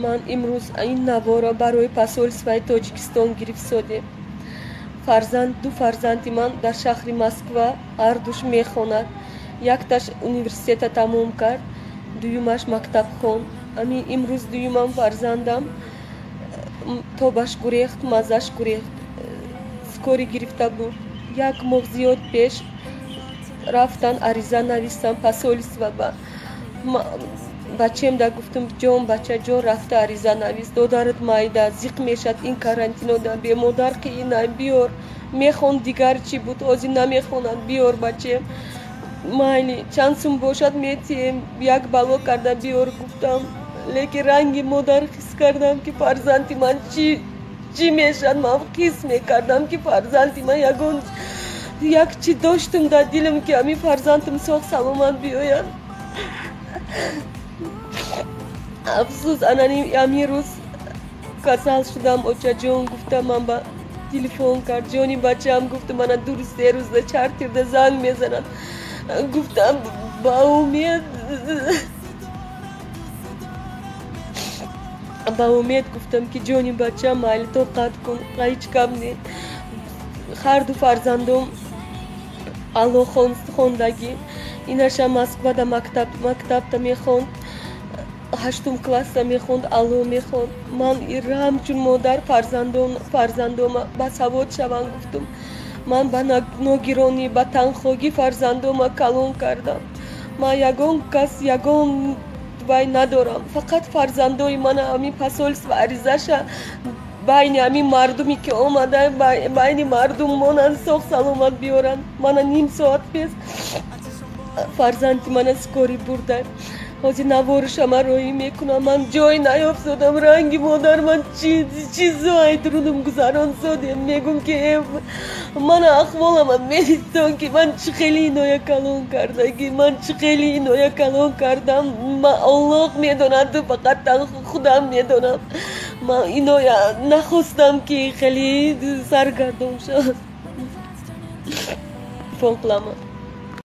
Ман имрӯз ин наворо барои посольствои Тоҷикистон гирифтсодем. Фарзанд, ду фарзанди ман дар шаҳри Москва ҳардуш мехонад. Якташ университета тамом кард, дуюмаш мактабхон. Ами имрӯз дуюмам фарзандам тобаш гурехт, маззаш гурехт, скорый гирифта бурд. Як моҳ зиёд пеш рафтан ариза навистан посольство ба бачаем да гуфтам, ҷон бачаҷон, рафта ариза навис, додарат майда зиқ мешад ин карантинода, бемодар қиина, биёр. Мехонд, дигар чӣ буд, ҳозир намехонад, биёр бачаем, майли чанд сум бошад метиҳем, як бало карда биёр гуфтам. Лекин ранги модар ҳис кардам, ки фарзанди ман чӣ мешад. Ман ҳис мекардам, ки фарзанди ман ягон як чӣ доштам дар дилам, ки ҳамин фарзандам соғ саломат биёяд. Афсӯс, анани ҳамин рӯз касал шудам, очаҷон гуфтам, ман ба телефон кард, ҷони бачаам гуфтам, мана ду рӯз се рӯзда чартирда занг мезанад. Гуфтам ба умед, ба умед гуфтам, ки ҷони бачаам, майли тоқат кун, ҳеҷ гап не. Ҳарду фарзандом алло хондагӣ, инаша Москвада мактабта мехонд, ҳаштум класса мехонд, алло мехонд. Ман ҳамчун модар фарзандома басавод шаванд гуфтум. Ман ба ногиронӣ, ба танхогӣ фарзандома калон кардам. Ман ягон кас, ягон вай надорам, фақат фарзандои мана ҳамин посольство аризаша байни ҳамин мардуме ки омада, байни мардум монанд, соғ саломат биёранд. Мана ним соат пес фарзанди мана скорый бурда. Ҳозир навориша ман роҳӣ мекунам. Ман ҷой наёфтодам, ранги модар ман чизо айдрунум гузарон содем. Мегум, ки мана ахволама медидон, ки ман чӣ хеле иноя калон кардагӣ, ман чӣ хеле иноя калон кардам. Ман Аллоҳ медонад, фақат худам медонам. Ман иноя нахостам, ки хеле саргардон шавад. Телефон қиламан.